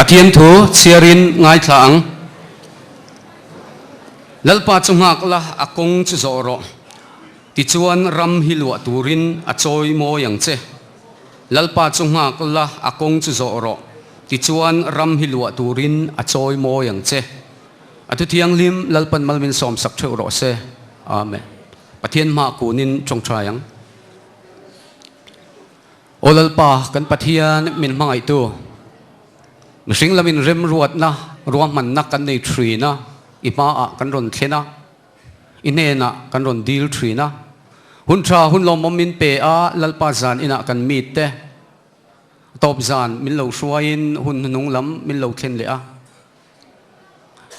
Pathian thu chhiarin ngaithla ang. Lalpa chu nghak la, a kawng chu zawh rawh. Tichuan ram hi luah turin a chawi mawi ang che. Lalpa chu nghak la, a kawng chu zawh rawh. Tichuan ram hi luah turin a chawi mawi ang che. A thu thianghlim Lalpan mal min sawmsak theuh rawh se. Amen. Pathian hma kunin tawngtai ang. Aw Lalpa, kan Pathian min hmangaihtu, mihring lamin remruatna, ruahmanna kan nei thin a, i hmaah kan rawn thlen a, i hnenah kan rawn dil thin a. Hun tha, hun lawmawm min pe a, Lalpa zan inah kan mite tawp zan min lo hruaiin hun hnuhnung lam min lo thlen leh a.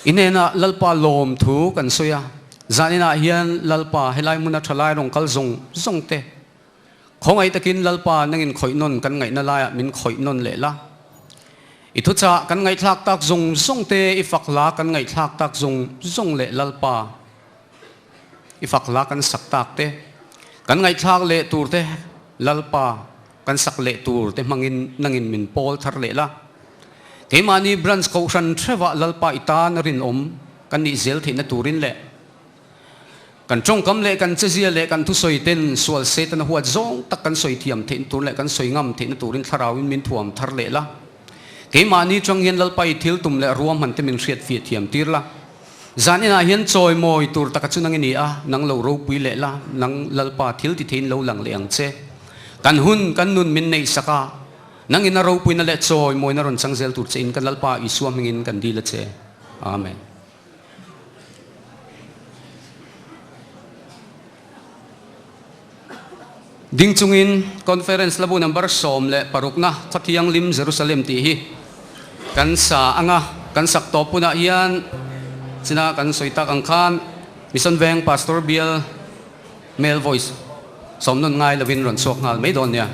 I hnenah Lalpa lawmthu kan sawi a, zan inah hian Lalpa helai hmuna thalai rawn kal zawng zawng te, Khawngaih takin Lalpa nangin khawih nawn kan ngaihna laiah min khawih nawn leh la. I thuchah kan ngaihthlak tak zawng zawng te i fak hla kan ngaihthlak tak zawng zawng leh Lalpa i fak hla kan sak tak te kan ngaihthlak leh tur te Lalpa kan sak leh tur te hmangin nangin min pawl thar leh la. Keimahni branch kohhran hrevah Lalpa i tan rinawm kan nih zel theihna turin leh Kan tawngkam leh kan chezia leh kan thusawi ten sual Setana huat zawng tak kan sawi thiam theihna tur leh kan sawi ngam theihna turin Thlarauin min thuam thar leh la. Keimahni chang hian Lalpa i thil tum leh ruahman te min hriat fiah thiam tir la. Zan inah hian chawi mawi tur taka chu nang i ni a, nang lo ropui leh la, nang Lalpa thil ti theiin lo lang leh ang che. Kan hun, kan nun min neih sak a, nang ina ropuina leh chawi mawina rawn chang zel tur che in kan Lalpa Isua hmingin kan dil a che. Amen. Ding chungin Conference Labu number 16 na Khawthianghlim Jerusalem tih hi kan sa anga kan sak tawp hunah hian china kan sawi tak ang khan Mission Veng Pastor Bial Male voice sawmnawn ngai lovin rawn chhuak nghal mai dawn nia.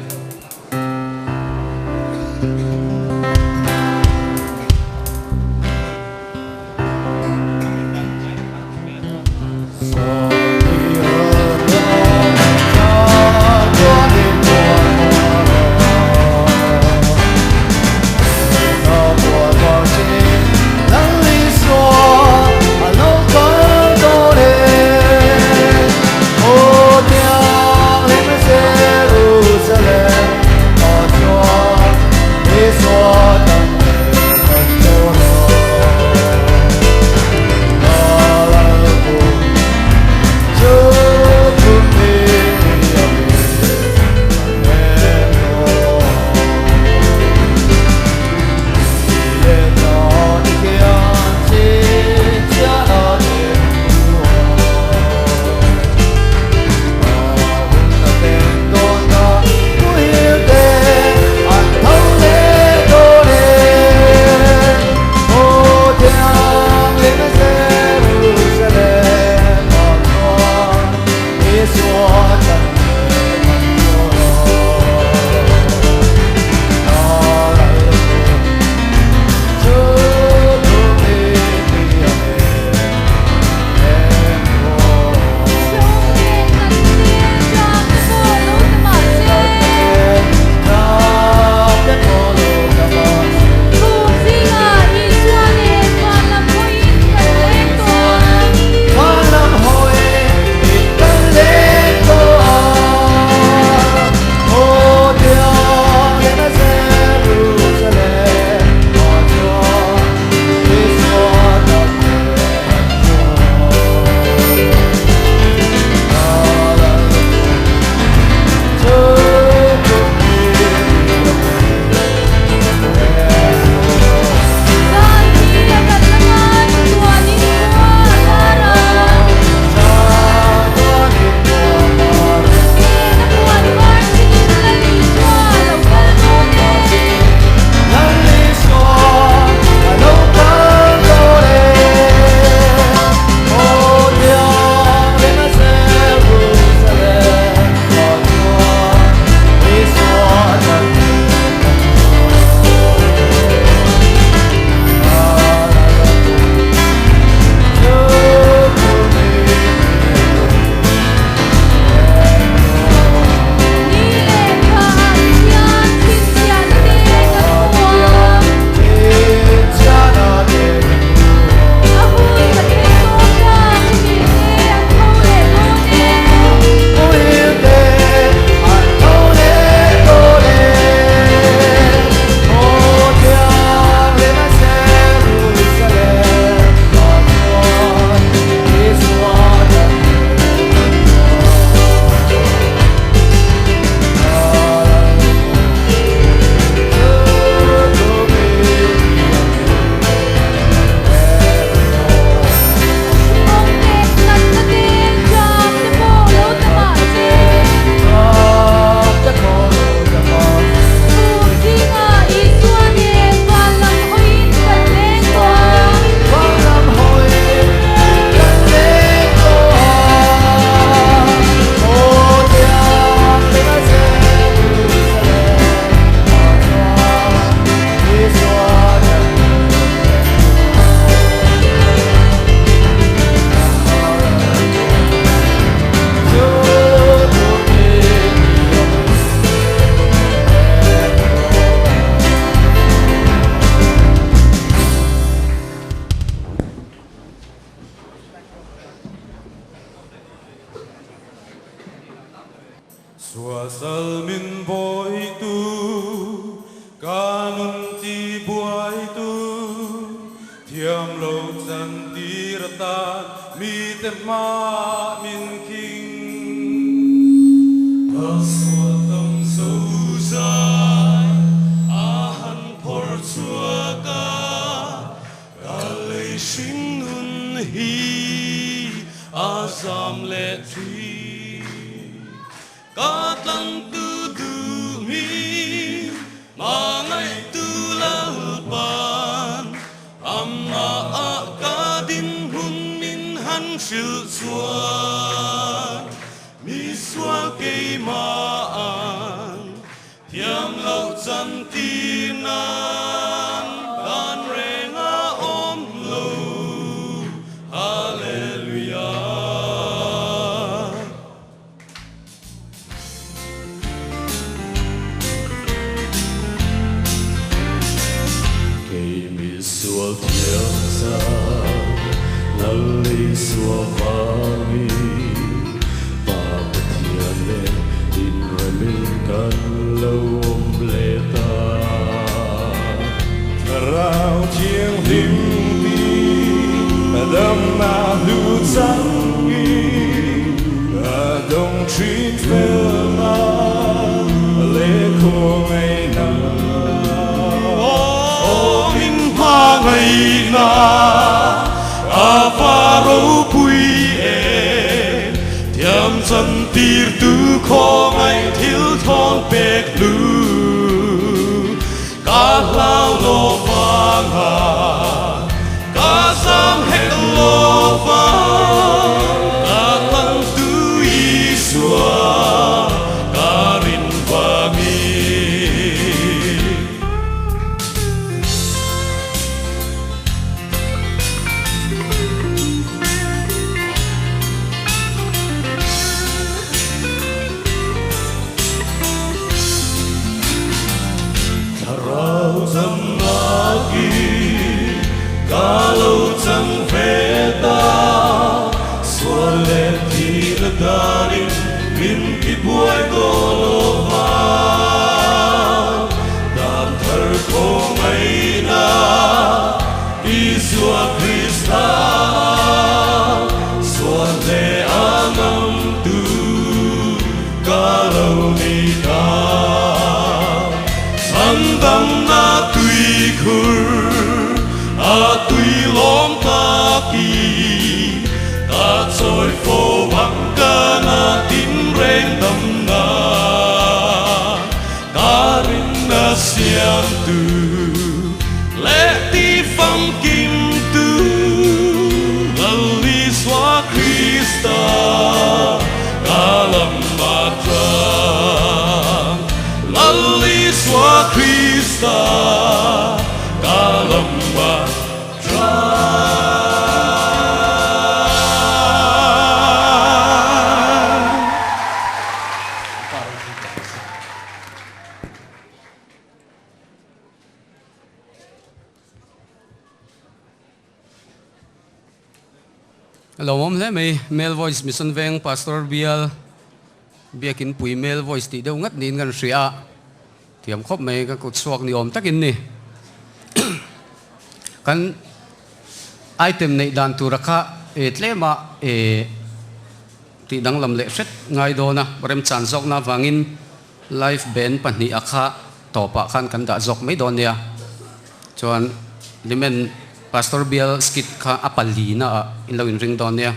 Ka nun ti buaitu thiam lo chantir atan mite hmaah min khing. Ka sual tam zo zai a han phawrh chhuak a, ka lei hring nun hi a zam leh thin. Ka tlangtu duhmi hmangaihtu Lalpan amah ah ka dinhmun min han hrilh chuan misual keimahan thiam loh chantir nan dan reng a awm lo. Hallelujah. Kei misual thiam zan Lal Isua vangin Pa Pathian leh inremin kan lo awm leh ta. Thlarau Thianghlim ti a damna hlu changin a dawng thin felna leh khawngaihna. Aw min hmangaihna a va ropui em, thiam chantirtu khawngaih thil thawn pek hlu. Ka hlau lo vang a, ka zam hek lo vang, ka tlang tu Isua ka rin vangin. Thlarau damnakin ka lo chang ve ta, sual leh thihna danin min ti buai tawh lo vang. Dan thar khawngaihna Isua Krista sual leh a ngamtu Ka lo ni ta. Chhandamna tuikhur a tui lawm taki, ka chawi fo ang ka na tinreng damna, ka rinna siamtu leh tifamkimtu Lal Isua Krista ka lam atang. Lal Isua Krista ka lam atang. A lawmawm hle mai, Male Voice Mission Veng Pastor Bial Biakin Pui Male Voice tih deuh ngat niin kan hria a, thiam khawp mai ka kut chhuak ni awm takin ni. Kan item neih dan tura kha e tlema e tih danglam leh hret ngai dawn a, remchan zawkna avangin Live band pahniha kha tawpah khan kan dah zawk mai dawn nia. Chuan Limen Pastor Bial skit kha a palina ah in lo inring dawn nia.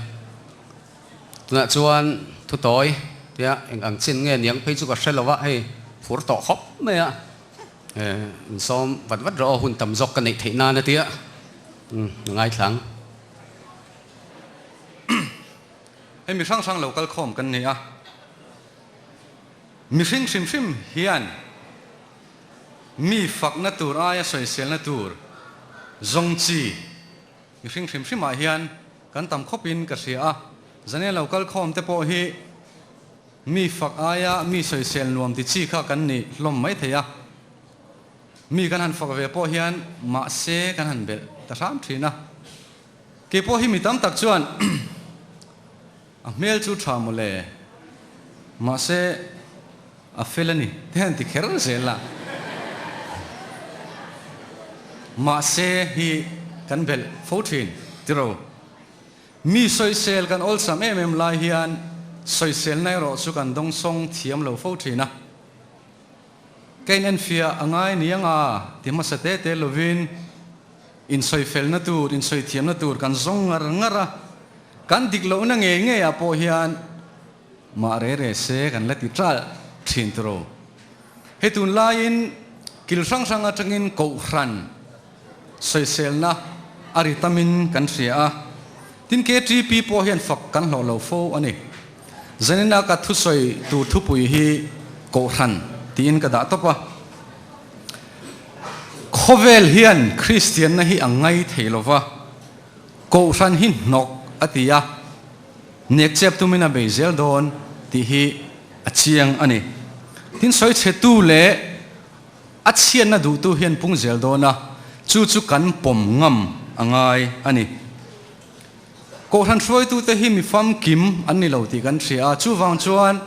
Tunah chuan thutawi tia eng ang chin nge niang phei chu ka hre lo a, hei phur tawh khawp mai a. Insawm vat vat rawh aw hun tam zawk ka neih theih nan a tia. Umm ngaithlang. Hei mi hrang hrang lo kal khawm kan ni a. Mihring hrim hrim hian mi fakna tur aia sawiselna tur zawng chi mihring hrim hrimah hian kan tam khawpin ka hria a, zane lo kal khawm te pawh hi mi fak aia mi sawisel nuam ti chi kha kan ni hlawm mai thei a, mi kan han fak ve pawh hian mahse kan han belh ta hram thin a, kei pawh hi mi tam tak chuan A hmel chu tha mawle, mahse a fel a ni te han ti kher zel a. Mahse hi kan belh fo thin tiro. Mi sawisel kan awlsam em em lai hian sawiselna erawh chu kan dawngsawng thiam lo fo thin a. Ka in enfiah a ngai ni anga ti hmasa te te lovin insawifelna tur, insawithiamna tur kan zawng ngar ngar a. Kan dik lohna ngei ngei ah pawh hian mah re re se kan la ti ṭalh thin tiro. Hei tunlaiin kil hrang hrang atangin kohhran sawiselna a ri tamin kan hria a, tin KTP pawh hian fak kan hlawh lo fo a ni. Zanina ka thusawi tur thupui hi kohhran tiin ka dah tawp a. Khawvel hian Kristianna hi a ngai thei lo va, kohhran hi hnawk a ti a. Nek chep tumin a bei zel dawn tih hi a chiang a ni. Tin, sawichhetu leh a chhiatna duhtu hian pung zel dawn a, chu chu kan pawm ngam a ngai a ni. Kohhran hruaitute hi mi famkim an ni lo tih kan hria a, chuvang chuan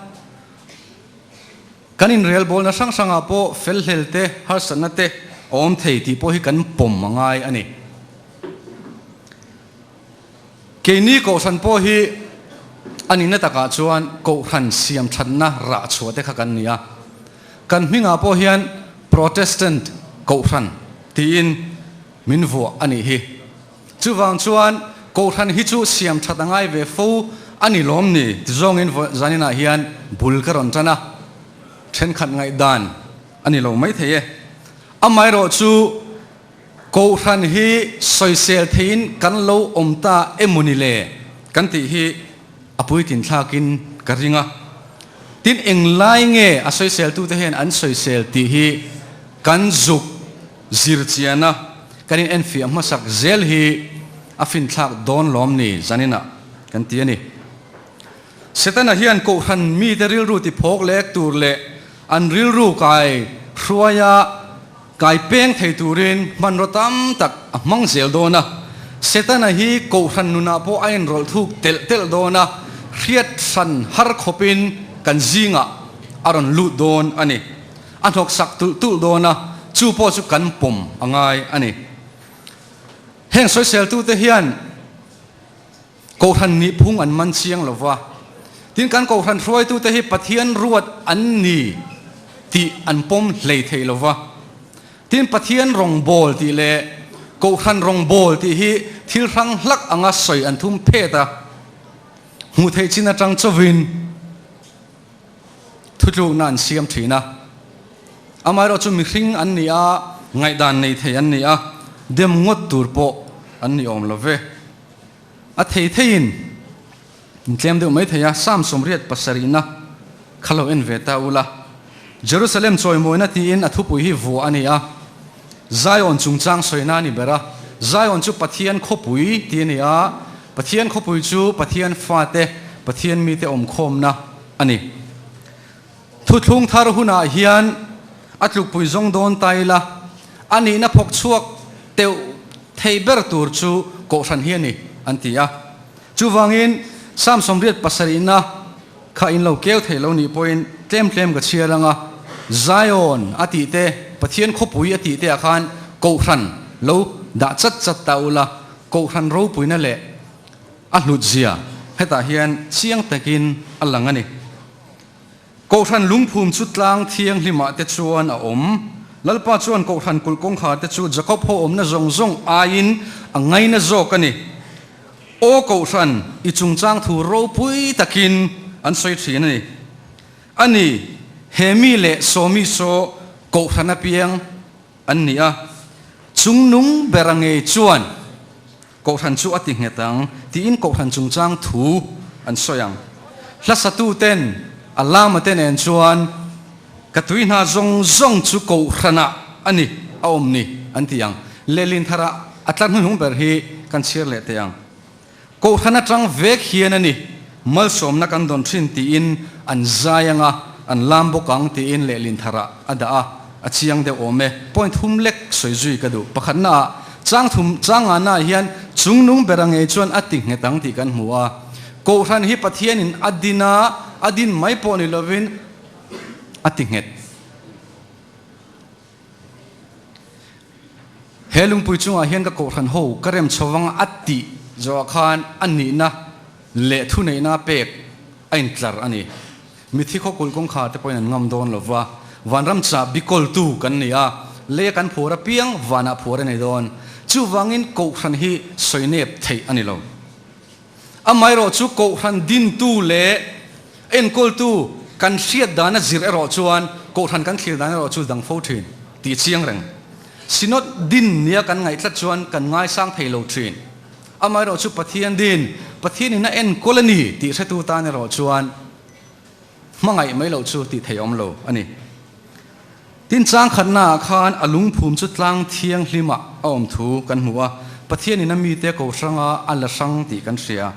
kan inrelbawlna hrang hrangah pawh felhlel te, harsatna te a awm thei tih pawh hi kan pawm a ngai a ni. Keini Kohhran pawh hi a nihna takah chuan Kohhran siam thatna rah chhuah te kha kan ni a. Kan hmingah pawh hian Protestant Kohhran tiin min vuah a nih hi. Chuvang chuan Kohhran hi chu siam that a ngai ve fo a ni lawm ni ti zawngin zaninah hian bul ka rawn tan a. Thenkhat ngaihdan a ni lo maithei e. Amaherawh chu Kohhran hi sawisel theiin kan lo awm ta emawni le kan tih hi a puitlin thlakin ka ring a. Tin, englai nge a sawiseltute hian an sawisel tih hi kan zuk zir chian a, kan inenfiah hmasak zel hi a finthlak dawn lawm ni zaninah kan ti a ni. Setana hian Kohhran mite rilru tiphawk lek tur leh an rilru kai hruaia Kai peng thei turin hmanraw tam tak a hmang zel dawn a. Setana hi Kohhran nunah pawh a inrawlh thuk telh telh dawn a, hriat hran har khawpin kan zingah a rawn lut dawn a ni. A hnawksak tulh tulh dawn a, chu pawh chu kan pawm a ngai a ni. Heng sawiseltute hian Kohhran nihphung an man chiang lo va, tin kan Kohhran hruaitute hi Pathian ruat an ni tih an pawm hlei thei lo va. Tin Pathian rawngbâwl tih leh Kohhran rawngbâwl tih hi thil hrang hlak anga sawi an thum phêt a, hmuh theih chin aṭang chauhin thutlukna an siam ṭhin a. Amaherawh chu mihring an ni a, ngaihdan nei thei an ni a, dem ngawt tur pawh an ni awm lo ve. A thei theiin in tlem deuh mai thei a, Psalm 87 na kha lo en ve ta ula. Jerusalem chawimawina tiin a thupui hi vuah a ni a, Zion chungchang sawina a ni ber a. Zion chu Pathian khawpui ti a ni a, Pathian khawpui chu Pathian fate, Pathian mite awmkhawmna a ni. Thuthlung thar hunah hian a tlukpui zawng dawn ta ila, a nihna phawk chhuak teuh thei ber tur chu Kohhran hi a ni, an ti a. Chuvangin, Psalm 77na kha in lo keu thei lo nih pawhin tlem tlem ka chhiar ang a, Zion a tih te, Pathian khawpui a tih te ah khan Kohhran lo dah chat chat ta ula, Kohhran ropuina leh a hlutzia hetah hian chiang takin a lang a ni. Kohhran lungphum chu tlang thianghlimah te chuan a awm. Lalpa chuan Kohhran kulh kawngkhar te chu Jakob ho awmna zawng zawng aiin a ngaina zawk a ni. Aw Kohhran, i chungchang thu ropui takin an sawi thin a ni. A ni, he mi leh sawmi saw Kohhran apiang an ni a, chungnung bera ngei chuan Kohhran chu a ti nghet ang tiin Kohhran chungchang thu an sawi ang. Hlasatuten a lamate nen chuan ka tui hna zawng zawng chu Kohhranah a ni a awm ni an ti ang. Lehlin tharah a tlar hnuhnung ber hi kan chhiar leh teh ang. Kohhran atang vek hian a ni malsawmna kan dawn thin tiin an zai ang a, an lam bawk ang tiin lehlin tharah a dah a, a chiang deuh awm e. Point thum lek sawi zui ka duh. Pakhatnaah, chang thum changana hian chungnung bera ngei chuan a ti nghet ang tih kan hmu a. Kohhran hi Pathianin a din a, a din mai pawh ni lovin a ti nghet. He lungpui chungah hian ka kohhran ho ka rem chho vang a tih zawhah khan a nihna leh thuneihna pek a intlar a ni. Mithi khawkulh kawngkhar te pawhin an ngam dawn lo va, vanram chahbi kawltu kan ni a, leia kan phuar apiang vanah phuar a ni dawn. Chuvangin kohhran hi sawi nep theih a ni lo. Amaherawhchu kohhran dintu leh enkawltu kan hriat dana zir erawh chuan kohhran kan thlir dan erawh chu dang fo thin tih chiang reng. Synod din nia kan ngaih tlat chuan kan ngaisang thei lo thin. Amaherawhchu Pathian din, Pathianin a enkawl a ni tih hretu tan erawh chuan hmangaih mai loh chu tih theih awm lo a ni. Tin, chang khatnaah khan a lungphum chu tlang thianghlimah a awm thu kan hmu a, Pathianin a mite ko hranga a la hrang tih kan hria.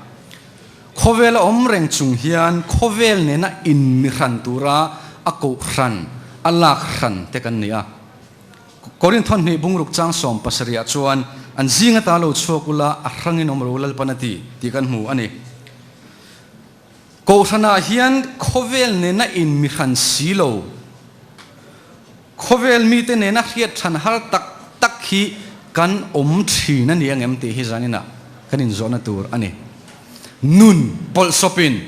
Khawvel a awm reng chung hian khawvel nena inmihran tura a kohhran, a lak hran te kan ni a. Korinth hnih bungruk chang 70 ah chuan an zing ata lo chhuak ula a hrangin awm ro Lalpan a ti tih kan hmu a ni. Kohhranah hian khawvel nena inmihran si lo, khawvel mite nena hriat than har tak tak hi kan awm thin a ni ang em tih hi zaninah kan inzawhna tur a ni. Nun pawlhsawpin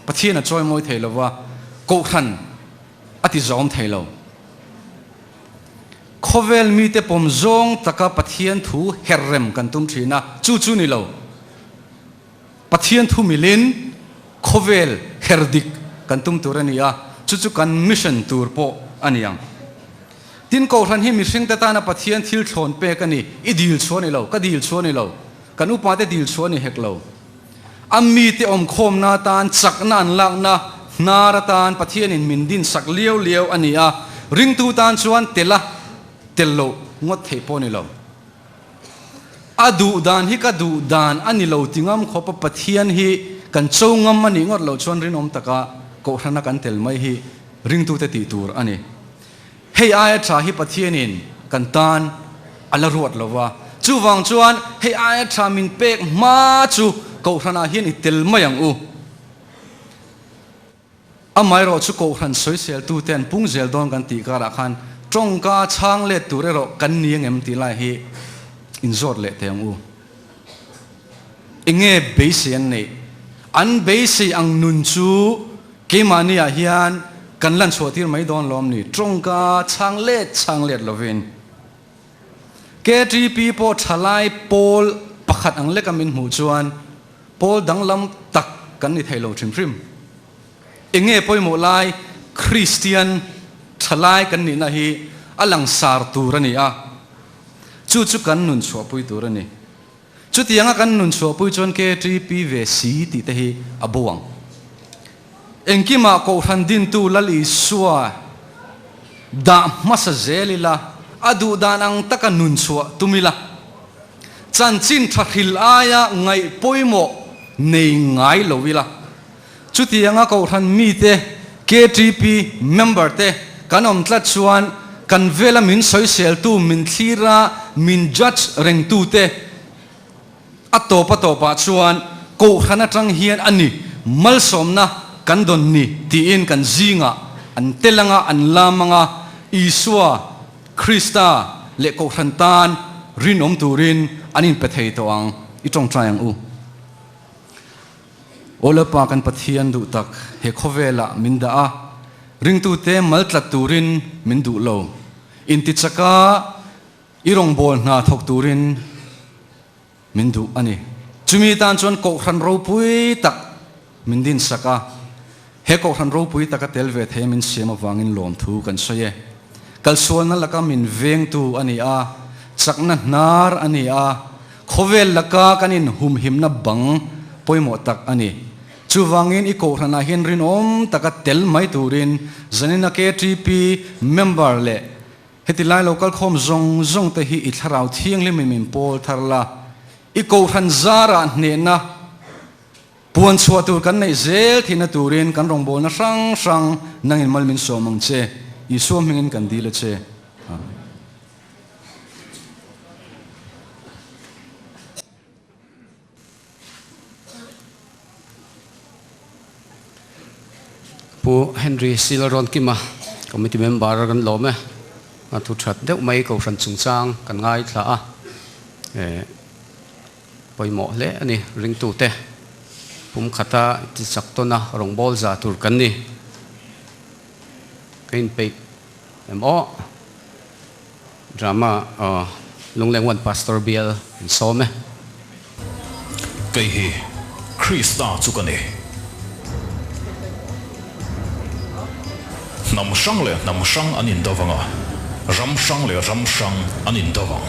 Pathian a chawimawi thei lova, kohhran a ti zawm thei lo. Khawvel mite pawm zawng taka Pathian thu herrem kan tum thin a, chu chu ni lo. Pathian thu milin khawvel her dik kan tum tur a ni a, chu chu kan mission tur pawh a ni ang. Tin, Kohhran hi mihringte tana Pathian thil thlawn pek a ni, i dil chhuah a ni lo, ka dil chhuah a ni lo, kan upate dil chhuah a ni hek lo. A mite awmkhawmna atan chakna an lakna hnar atan Pathianin min dinsak liau liau a ni a, ringtu tan chuan tel a tel loh ngawt theih pawh a ni lo. A duh dan hi ka duh dan a ni lo ti ngam khawp a, Pathian hi kan cho ngam a nih ngawt loh chuan rinawm taka kohhrana kan tel mai hi ringtute tih tur a ni. Hei aia tha hi Pathianin kan tan a la ruat lo va, chuvang chuan hei aia tha min pek hma chu kohhranah hian i tel mai ang u. Amaherawh chu Kohhran sawiseltute an pung zel dawn kan tih karah khan tawngka chhang let tur erawh kan ni angem tih lai hi inzawt leh teh ang u. Enge beisei an neih? An beisei ang nun chu keimahniah hian kan lan chhuah tir mai dawn lawm ni? Tawngka chhang let chhang let lovin. KTP pawh thalai pawl pakhat ang leka min hmuh chuan pawl danglam tak kan ni thei lo hrim hrim. Enge pawimawh lai Kristian thalai kan nihna hi a langsar tur a ni a, chu chu kan nun chhuahpui tur a ni. Chutianga kan nun chhuahpui chuan KTP ve si tih te hi a bo ang. Engkimah Kohhran dintu Lal Isua dah hmasa zel ila, a duh dan ang taka nun chhuah tum ila, chanchin tha hril aia ngaih pawimawh nei ngai lo ila. Chutianga Kohhran mite, KTP member te kan awm tlat chuan kan vela min sawiseltu, min thlir a, min judge rengtute a tawp a tawpah chuan Kohhran atang hian a ni malsawmna kan dawn ni tiin kan zingah an tel anga, an lam anga, Isua Krista leh Kohhran tan rinawm turin an inpe thei tawh ang. I tawngtai ang u. Aw Lalpa kan Pathian duh tak, he khawvelah min dah a, ringtute mal tlat turin min duh lo. Intichaka i rawngbâwl hna thawk turin min duh a ni. Chumi tan chuan Kohhran ropui tak min dinsak a, he Kohhran ropui taka tel ve thei min siam avangin lawmthu kan sawi e. Kalsualna laka min vengtu a ni a, chakna hnar a ni a, Khawvel laka kan inhumhimna bang pawimawh tak a ni. Chuvangin i kohhranah hian rinawm taka tel mai turin zanina KTP member leh heti lai lo kalkhawm zawng zawng te hi i thlarau thianghlimin min pawl thar la. I kohhran zarah hnehna puan chhuah tur kan neih zel theihna turin kan rawngbawlna hrang hrang nangin mal min sawm ang che. Isua hmingin kan dil a che. Amen. Pu Henry Silrawn Kima, Committee Member kan lawm e. A thu that deuh mai Kohhran chungchang kan ngaithla a, eh pawimawh hle a ni. Ringtute pumkhata tichak tawna rawngbâwl za tur kan ni. Ka inpeih em aw? Drama aw Lungleng One Pastor Bial in sawm e. Kei hi Krista chu ka ni. Hnam hrang leh hnam hrang an indo vang a, ram hrang leh ram hrang an indo vang.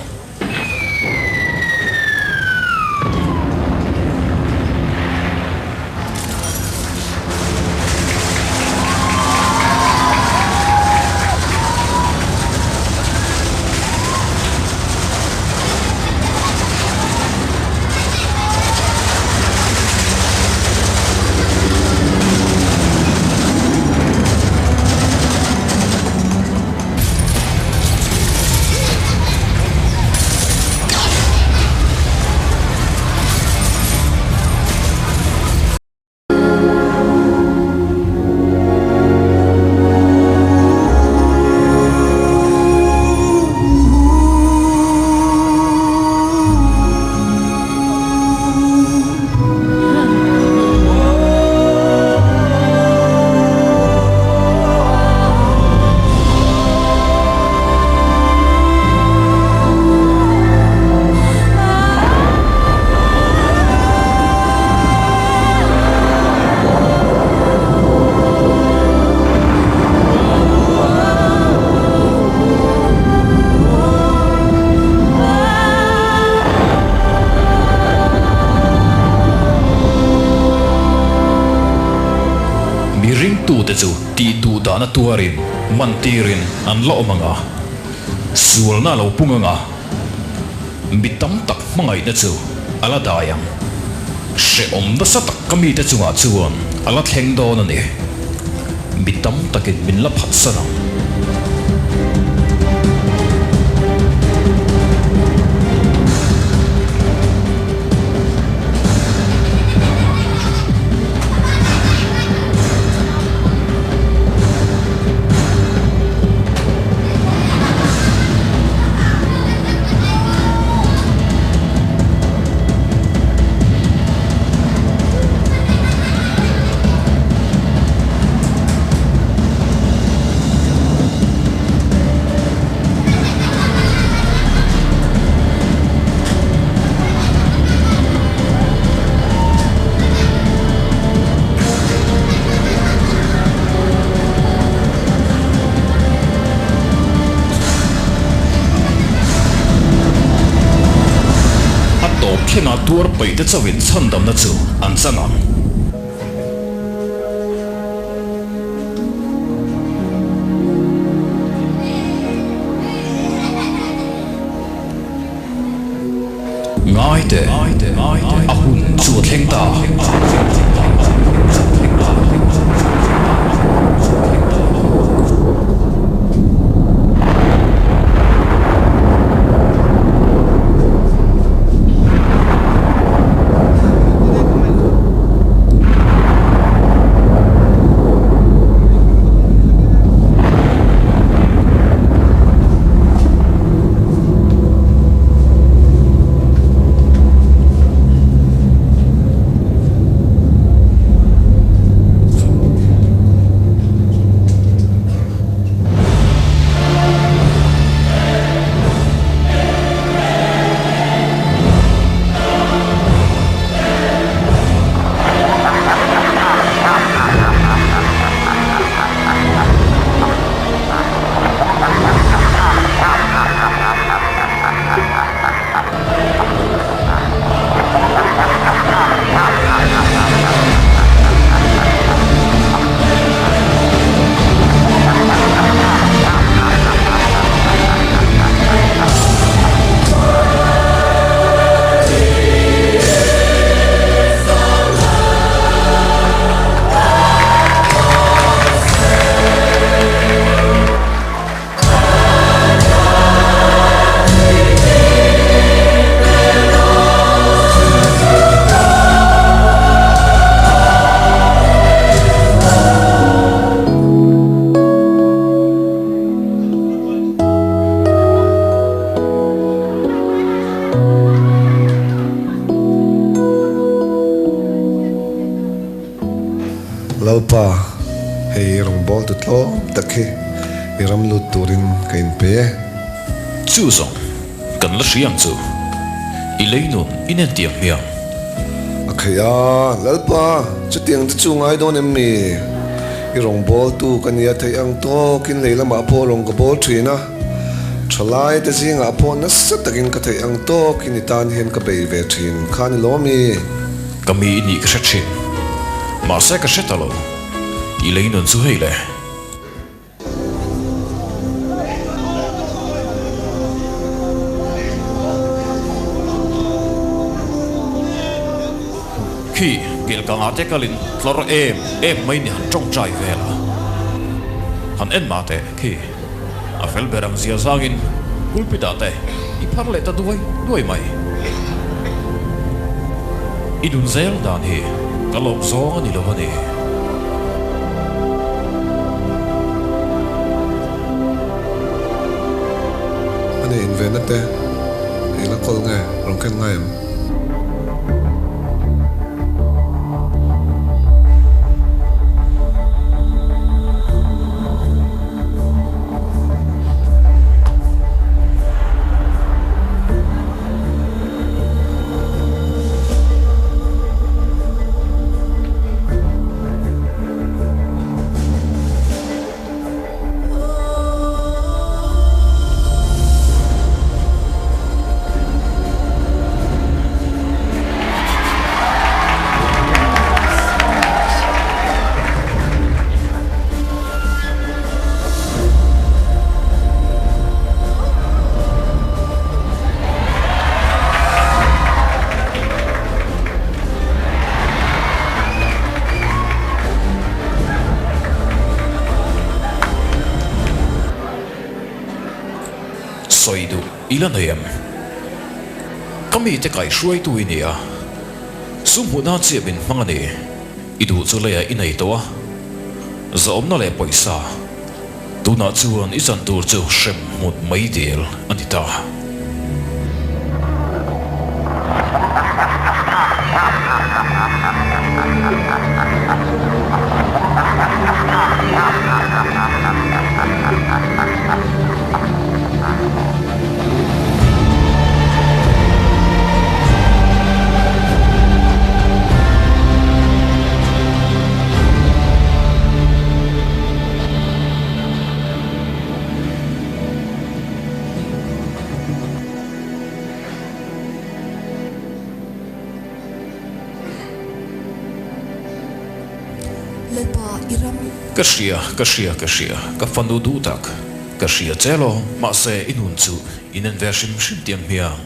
Mi ringtute chu tih duh dahna tuarin mantirin an la awm ang a, sualna a lo pung ang a, mi tam tak hmangaihna chu a la dai ang. Hrehawm nasa tak ka mite chungah chuan a la thleng dawn a ni. Mi tam takin min la phatsan ang. A tawp thlengah tuar peih te chauhin chhandamna chu an chang ang. Ngaite, a hun chu a thleng ta. tlawm tak hi i ram lut turin ka inpe e. Chu zawng kan la hria ang chu, i lei nun i nen tiang hmiang. A kheih a, Lalpa, chutiang te chu ngai dawn em mi? I rawngbawltu ka nia theih ang tawkin lei lamah pawh rawn ka bawl thin a, thalai te zingah pawh nasa takin ka theih ang tawkin i tan hian ka bei ve thin kha ni lawm i? Ka mi i nih ka hre thin, mahse ka hre ta lo, i lei nun chu hei le. Khi Gilkanga te kalin tlawr em em mai ni han tawngtai vel a, han en mah teh khi a fel ber ang zia zangin pulpit ah te i phar leh ta duai duai mai. I dun zel dan hi ka lawm zawng a ni lo a ni. A nei invenna te i la kawl nge rawn ken ngai em? Sawi duh i la nei em? Ka mite kaihhruaitu i ni a, sum hmuh nan chiah min hmang a ni. I duh chu leiah i nei tawh a, zahawmna leh pawisa. Tunah chuan i chan tur chu hrem hmut mai dil a ni ta. Lalpa, i ram. Ka hria, ka hria, ka hria, ka fanu duh tak. Ka hria che lo, mahse i nun chu i nen ve hrim hrim tiang hmiang.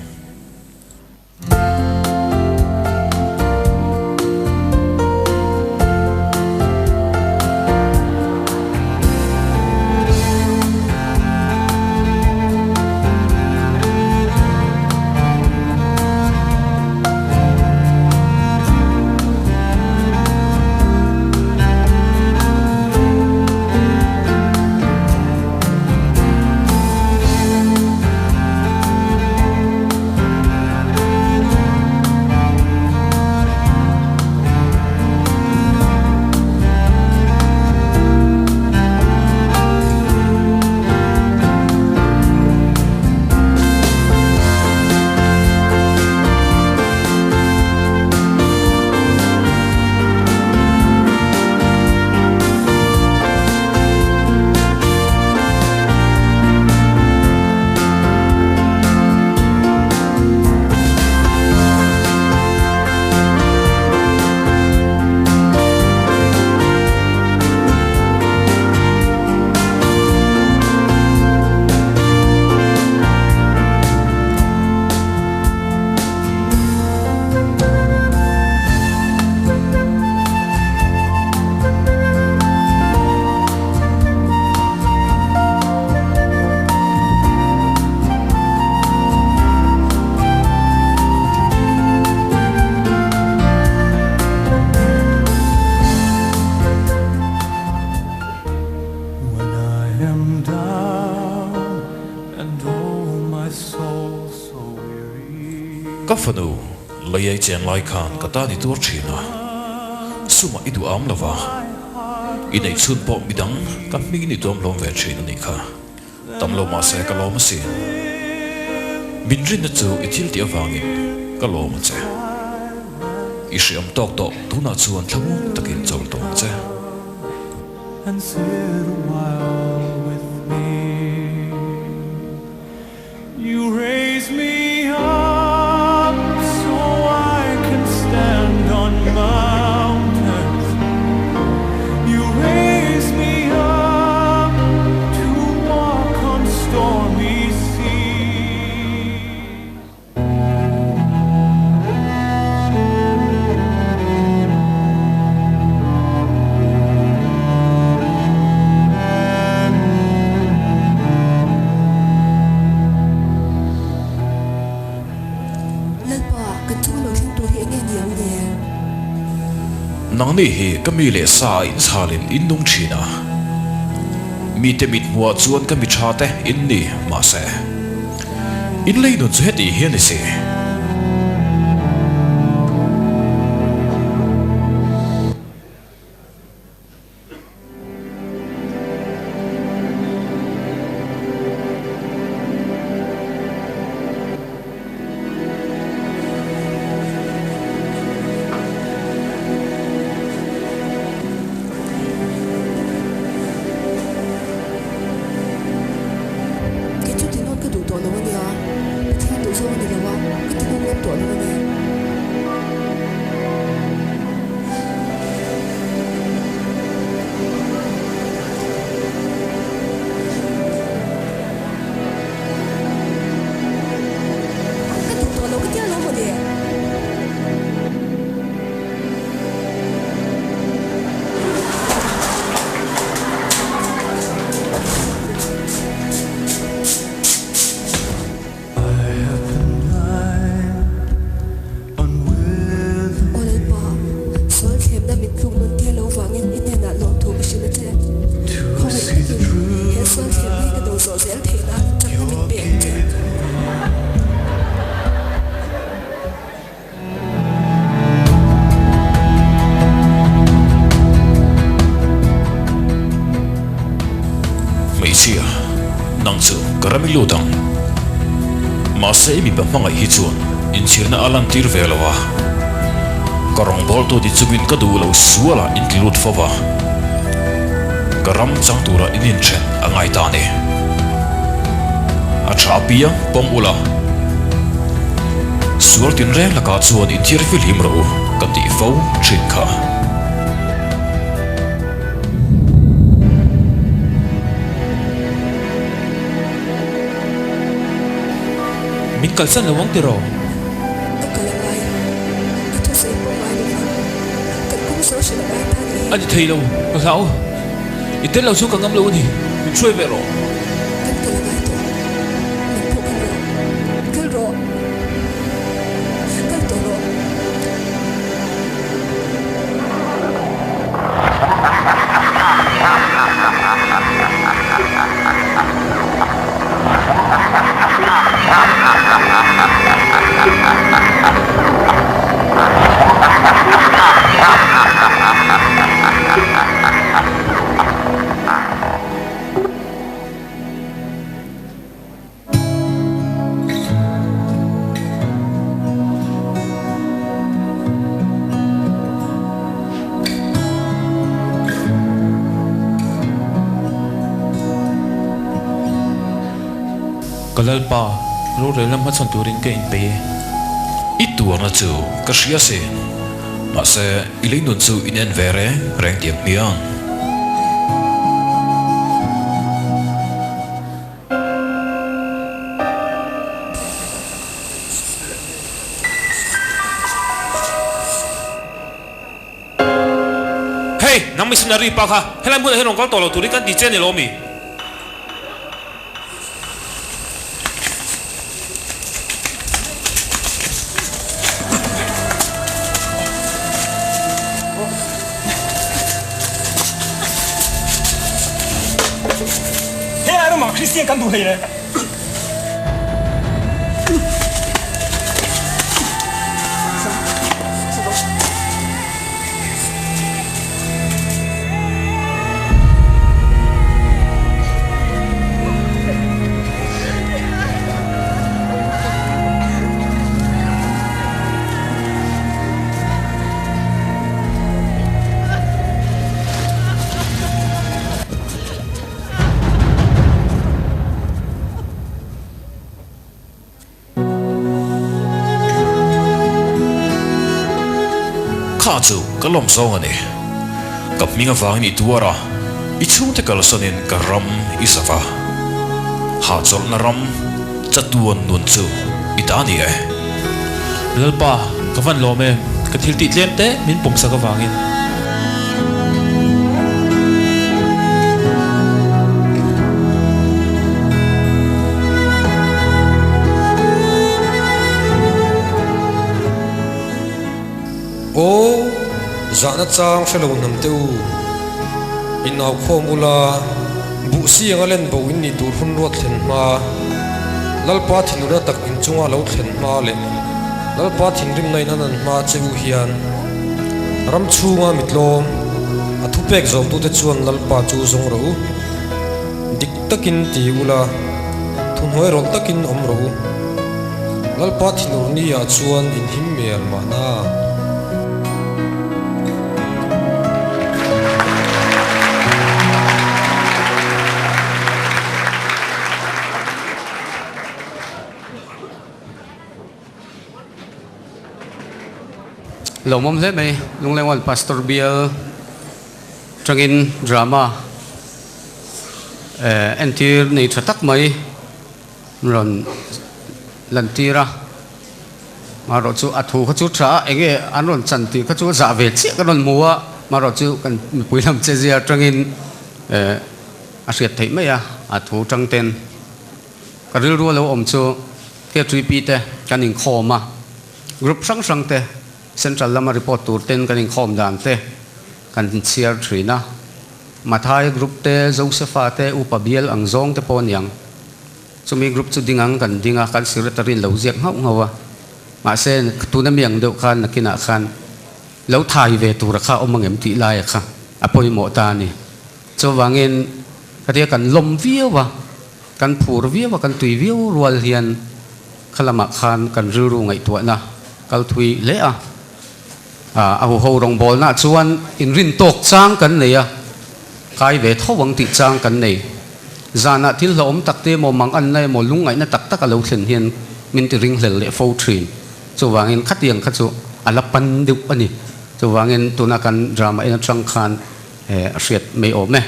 Ka fanu leiai chen lai khan ka ta ni tur thin a, sumah i duh am lo va. I neih chhun pawh midang ka hmingin i tuam hlawm ve thin a nih kha. Tam lo mahse ka lawm asin. Min rinna chu i thil tih avangin ka lawm a che. I hriam tawk tawh tunah chuan thlamuang takin chawl tawh ang che. And sit a while with me. You raise me up so I can stand on mountains. You raise me up to walk on stormy seas. Lalpa, kan chunga lo thleng tur hi enge ni ang le? Nangni hi ka mi leh sa a inchhalin in nung thin a, mite mit hmuhah chuan ka mi tha te in ni mahse. In lei nun chu heti hian i si. Kei chu tinawn ka duh tawh lo a nia, Pathian duh zawng a ni lo a, ka tinawn ngam tawh lo a ni. Ka duh tawh lo ka tia lo maw le? Aw Lalpa, sual thlemna min tluk nun tir lo vangin i hnenah lawmthu ka hrilh a che. Khawngaih takin he sual thlemna hi ka do zawh zel theih nan chakna min pe ang che. Hmeichhia, nang chu ka ram i lut ang. Mahse i mipa hmangaih hi chuan inchhirna a lantir ve lo a. Ka rawngbawltu ti chungin ka duh lo sualah in ti lut fo va. Ka ram chang tura in inthen a ngai ta a ni. A tha apiang pawm ula. Sual tinreng lakah chuan inthiar fihlim rawh u ka tih fo thin kha. Min kalsan lo ang tiraw? Ka kal a ngai. I thusawi pawh ngai lo va. Kan kawng sawi hrilh a ngai ta ni. A ni thei lo, ka hlau. I tel lo chu ka ngam lo a ni, min hruai ve rawh. Kan kal a ngai tawh, nang pawh kal rawh, kal rawh, kal tawh rawh. Ka Lalpa, rorelna hmachhawn turin ka inpeih e. I tuarna chu ka hria sin. Mahse, i lei nun chu in en ve reng reng tiang hmiang. Hey, nang missionary pa kha helai hmunah hian rawn kal tawh lo turin kan ti che a ni lo mi? Helai ramah Kristian kan duh hlei le. Kha chu ka lawm zawng a ni. Ka hming avangin i tuar a, i chhungte kalsanin ka ram i zauh a. Hahchawlhna ram chatuan nun chu i ta ni e. Lalpa, ka van lawm em, ka thil tih tlem te min pawmsak avangin. Aw, zahna chang hre lo hnam te u, in au khawm ula, buh si anga len bo in nih tur hun ruat thlen hma, Lalpa thinurna tak in chunga lo thlen hma leh Lalpa thinrimna in a nan hma che u hian ram chhunga mitlawm a thupek zawmtute chuan Lalpa chu zawng rawh u, dik takin ti ula, thuhnuai rawlh takin awm rawh u. Lalpa thinur ni ah chuan in him mial mahna. Lawmawm hle mai Lunglengwan Pastor Bial tangin drama entir nei tha tak mai. Rawn lantir a, marawh chu a thu kha chu tha a, enge an rawn chan tih kha chu zah ve chiah ka rawn hmu a, marawh chu kan mipui lam che zia atangin eh a hriat theih mai a, a thu tang ten ka rilru a lo awm chu K3P te kan inkhawm a, group hrang hrang te central lama report tur ten kan inkhawm dan te kan chhiar thin a, Mathai group te Josepha te upa bial ang zawng te pawh aniang. Chumi group chu ding ang kan ding a, kan secretary in lo ziak nghauh nghauh a. Mahse, tuna mi ang deuh khan nakinah khan lo thai ve tura kha awm angem tih laia kha a pawimawh ta a ni. Chuvangin khatia kan lawm viau a, kan phur viau a, kan tui viau rual hian kha lamah khan kan rilru ngaihtuahna kal thui hle a. A huho rawngbawlnaah chuan inrintawk chang kan nei a, kai ve tho ang tih chang kan nei. Zanah thil hlauhawm tak te emaw, mang anna emaw, lungngaihna tak tak a lo thlen hian min ti ringhlel leh fo thin. Chuvangin khatiang kha chu a la pan deuh a ni. Chuvangin tuna kan drama en atang khan a hriat mai awm e.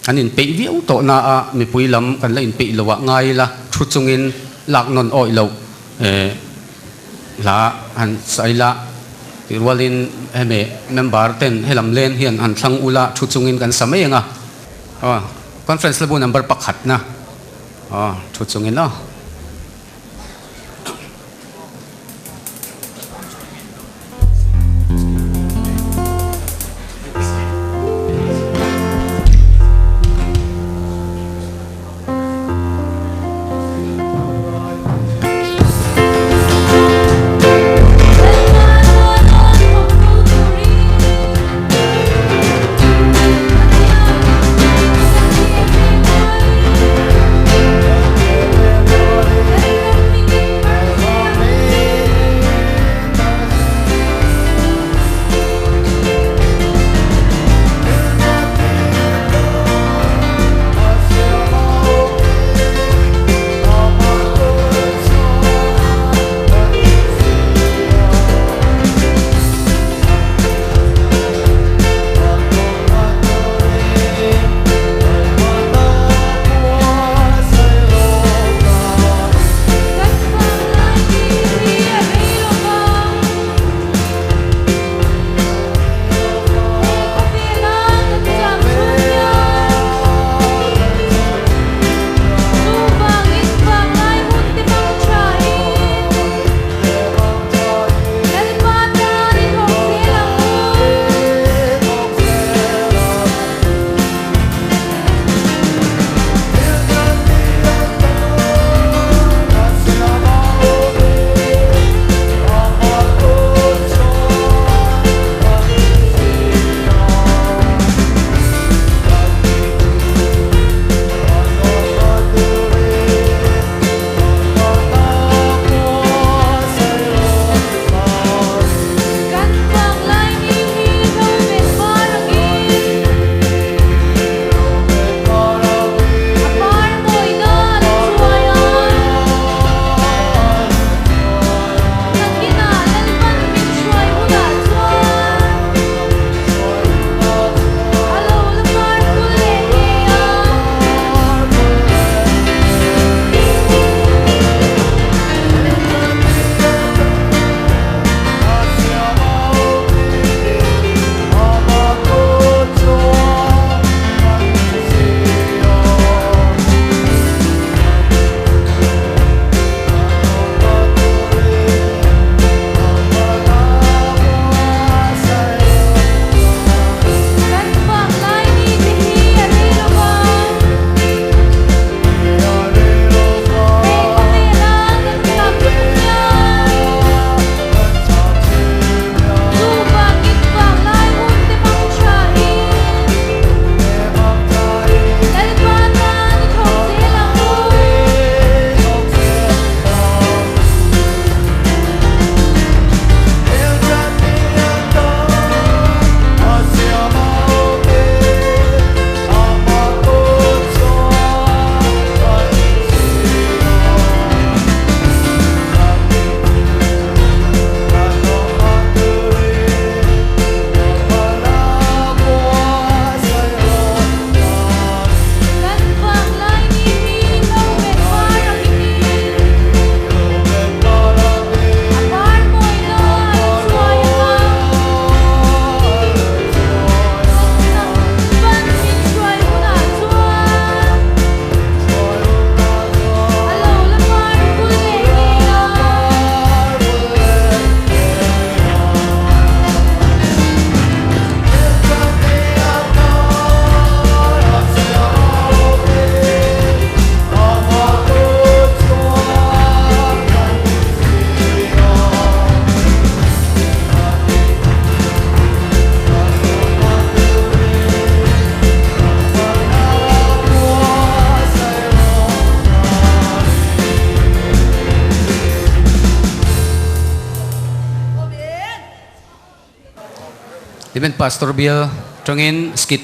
An inpeih viau tawh na a, mipui lam kan la inpeih lo ah ngai ila thu chungin lak nawn awih loh hla han sawi la tih rualin hemi member ten helam len hian han thlang ula thu chungin kan sa mai ang a. Aw conference lebu number pakhat na aw thu chungin aw. Hlimen Pastor Bial tangin skit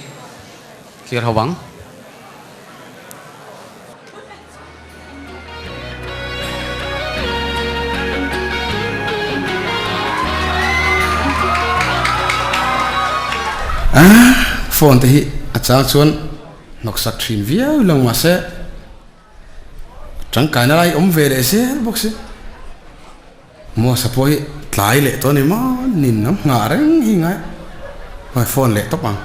thlir ho ang. Ah, phone te hi a chang chuan hnawksak thin viau lang mahse tangkaina lai awm ve leh zel bawk si. Muasa pawh hi tlai leh tawh a ni maw nin lam nghah reng hi ngai hawi phone leh tawp ang.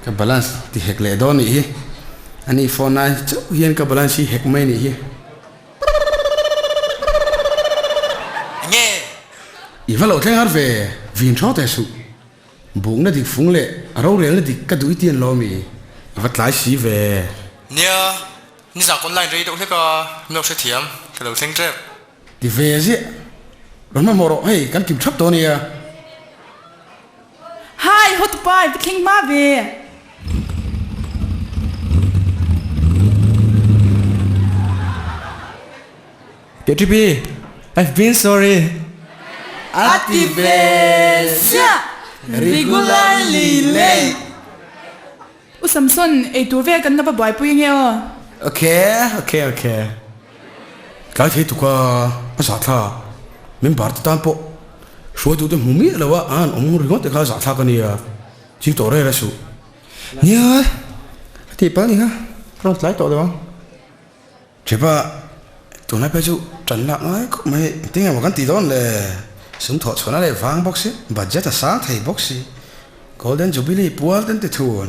Ka balance ti hek leh dawn nih hi. Ani phone ai chauh hian ka balance hi hek mai nih hi. Enge? I va lo thleng har ve, vin thaw teh suh. Bukna dik fung leh a rorelna dik ka duh i tian lo mi? I va tlai si ve. Nia, nizan online rei deuh hlek a, min lo hrethiam, ka lo thleng tep. Ti ve ziah. Rawn hmahmawh rawh, hei kan kim thap tawh a nia. Hi, hotupa i va thleng hma ve. KTP, I've been sorry. A ti ve ziah. Regularly late. U Samson, eitur vel kan la va buaipui ange aw. Ok, ok, ok. Tlai thei tuk a, a zahthlak. Member te tan pawh hruaitute hmu miah lo a, an awm ringawt te kha a zahthlak a nia. Ching tawh rel a suh. Nia, ka tih palh ni kha, ka rawn tlai tawh lo ang. Ṭhipa, tunlai phei chu ṭan lak ngai khawp mai, engtin nge maw kan tih dawn le? Sum thawh chhuahna leh vang bawk si, budget a sang thei bawk si, Golden Jubilee pual ten ti thun,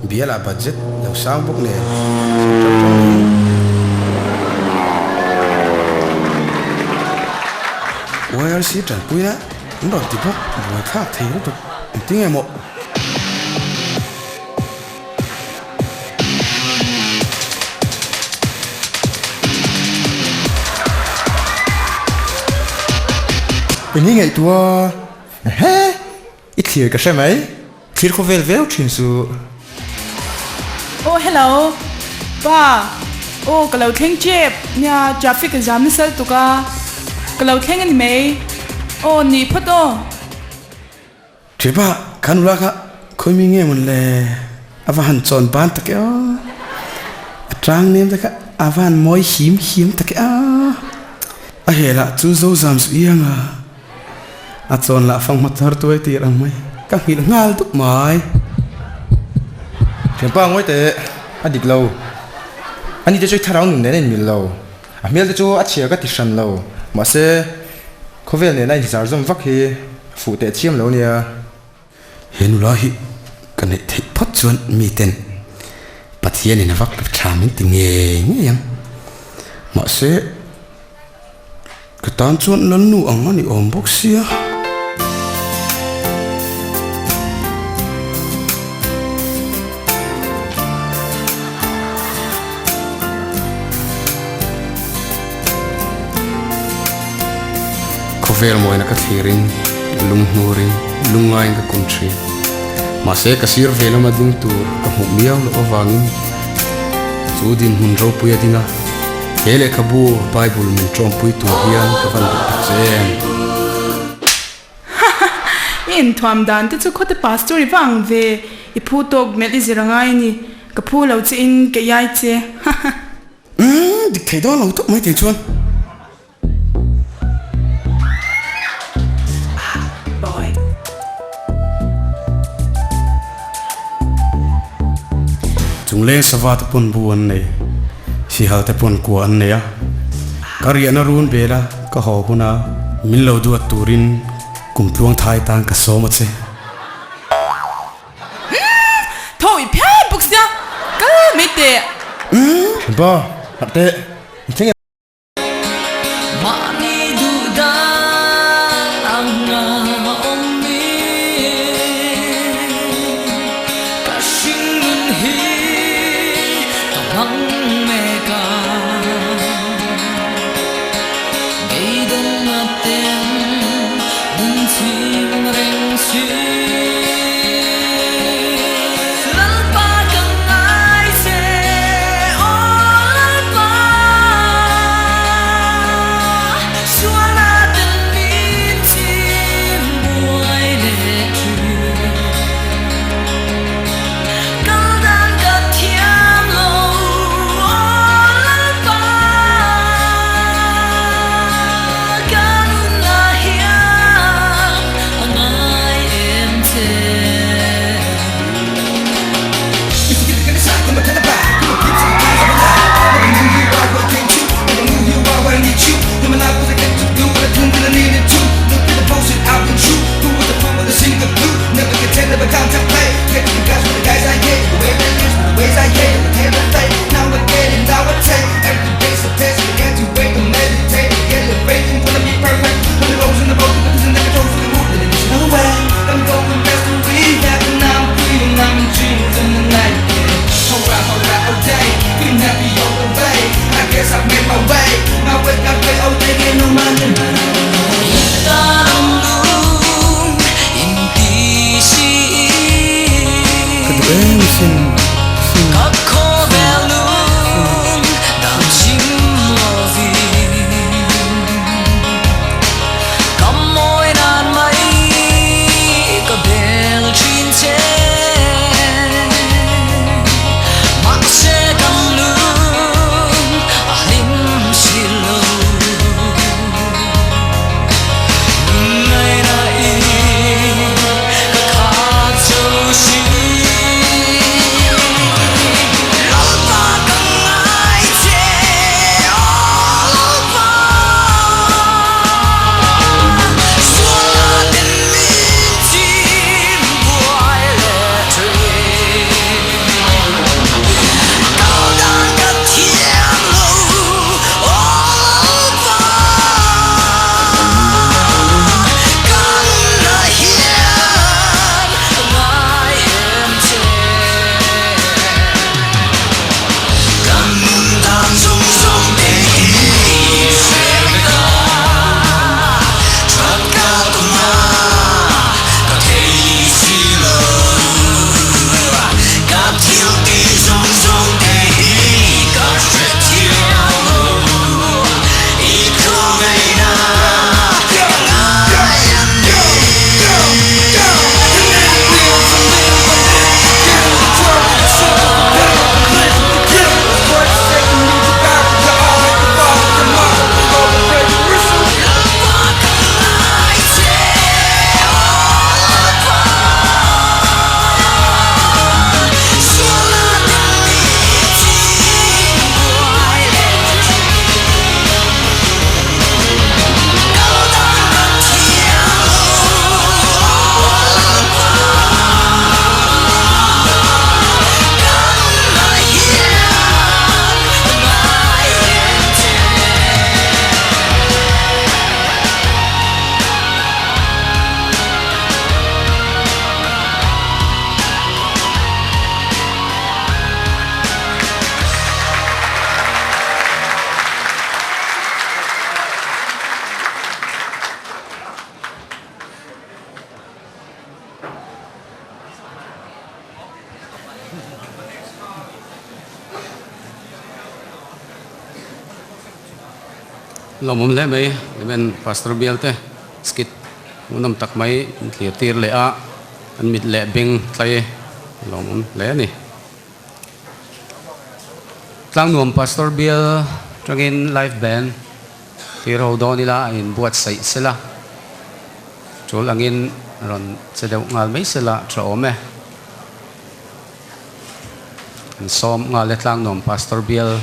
bialah budget lo sang bawk nen, central ṭang lehin. YRC ṭanpuina an rawn ti bawk, buaithlak thei lutuk, engtin nge maw? Eng i ngaihtuah a? Ehe! I thlir ka hre mai. Thlir khawvel viau thin chu. Aw hello. Pa. Aw ka lo thleng tep. Nia traffic a zam nasa lutuk a. Ka lo thleng a ni mai. Aw nih phawt aw. Ṭhipa, kha nula kha khawimi nge mawn le? A va han chawn ban tak e aw. A ṭang nem te kha a va han mawi him him tak e aw. A helah chu zo zam zu iang a, a chawn lah fanghma thar tuai tir ang mai. Ka nghilh nghal dup mai. Ṭhianpa ngawi teh, a dik lo. Ani te chu thlarau nun nen a inmil lo. A hmel te chu a chhia ka ti hran lo. Mahse, khawvel nena inzar zawm vak hi Fuh teh chiam lo nia. He nula hi ka neih theih phawt chuan miten Pathianin a vak lo tha min ti ngei ngei ang. Mahse, ka tan chuan Lalnu ang a ni awm bawk sia. Khawvel mawina ka thlirin, lunghnurin, lungngaiin ka kun thin. Mahse ka sir ve lama ding tur ka hmuh miau loh avangin chu dinhmun ropui a ding a, he lehkhabu Bible min tawmpui tur hian ka van duh tak che em? I inthuam dan te chu khawte pastor i va ang ve, i phu tawk melh i zir a ngai a ni, ka phu lo che in ka iai che. Umm dik thei dawn lo tawp mai thei chuan. Chungleng sava te pawn bu an nei, sihal te pawn kua an nei a, ka riahna run bel a ka haw hun a, min lo duat turin kum tluang thai tan ka sawm a che. Umm tho i phian bawk sia, kal mai teh. Umm ba, harh teh, i thleng em? Mahni duh dan ang nga awm mi Ka hring nun hi ka hmang mek a Beidawng a ten min chhing reng si Lalpa ka ngai che aw Lalpa Lawmawm hle mai, Amen Pastor Bialte skit hmuhnawm tak mai an thlir tir leh a, an mit leh beng tlai lawmawm hle a ni. Tlangnuam Pastor Bial tangin live band thlir ho dawn ila a inbuatsaih sela, tul angin rawn che deuh nghal mai sela tha awm e. An sawm nghal e Tlangnuam Pastor Bial.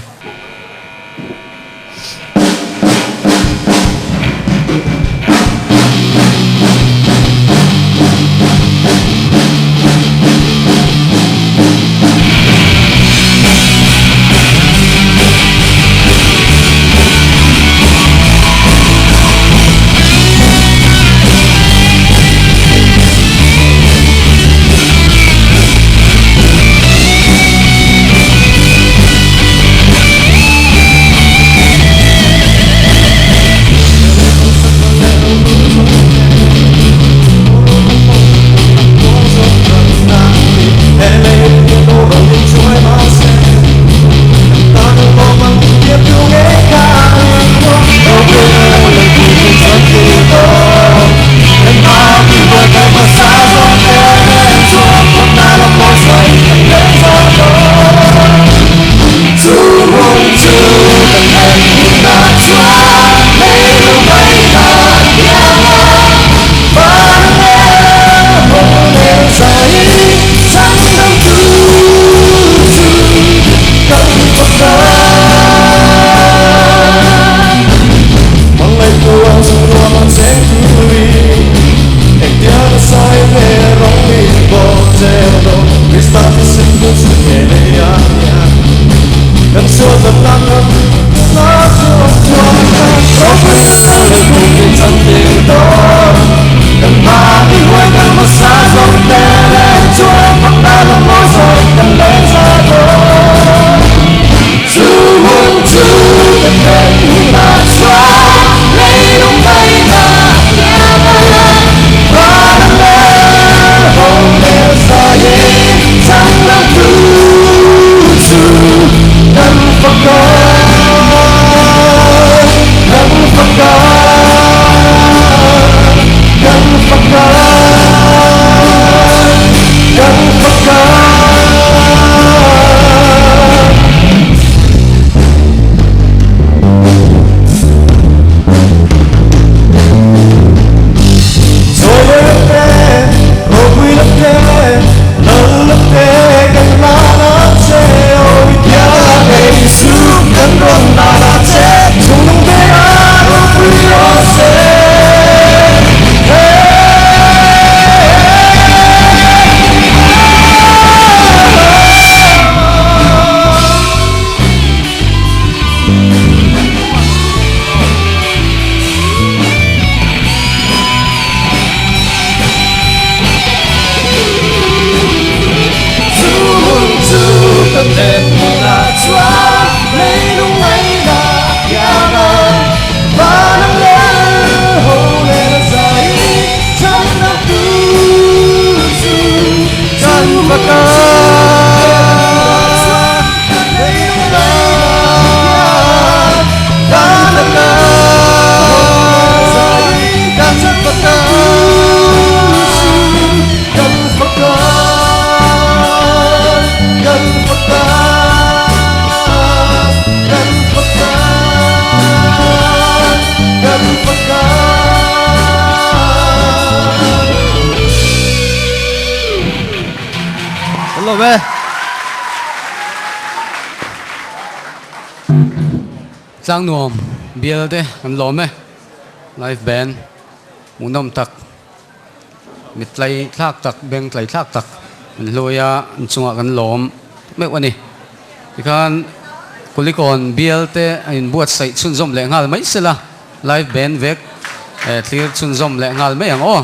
Tlangnuam bial te an lawm e, live band hmuhnawm tak, mit tlai thlak tak, beng tlai thlak tak an hlui a, an chungah kan lawm meuh a ni. Tikhan Kulikawn bial te a inbuatsaih chhunzawm leh nghal mai sela, live band vek thlir chhunzawm leh nghal mai ang aw.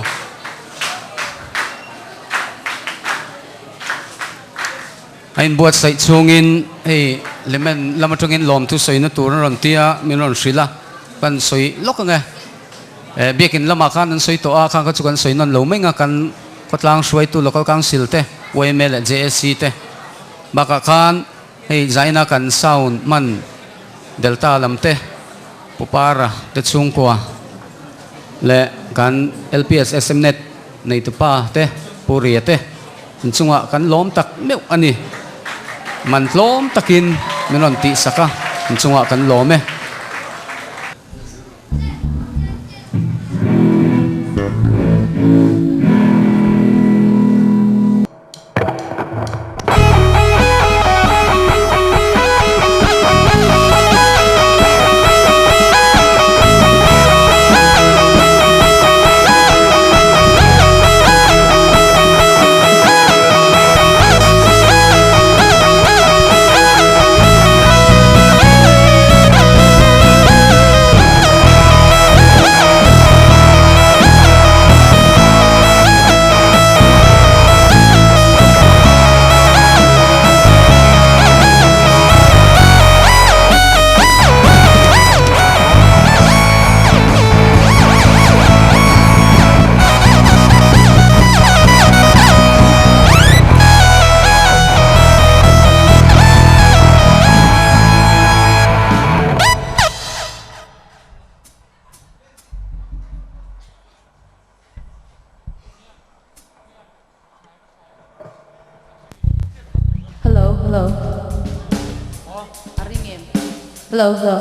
A inbuatsaih chhungin hei Hlimen lam atangin lawmthu sawina tur an rawn ti a, min rawn hrilh a, kan sawi lawk ang e. Biakin lamah khan an sawi tawh a, khang kha chu kan sawi nawn lo mai ang a, kan khawtlang hruaitu Local Council te, yma leh JAC te bakah khan hei zaina kan sound hman Delta lam te. Pu Para te chhungkua leh kan LPS SMNet neitupa te Pu Ria te inchungah kan lawm tak meuh a ni. Man tlawm takin min rawn tihsak a, inchungah kan lawm e. Hello hello A ring em Hello hello.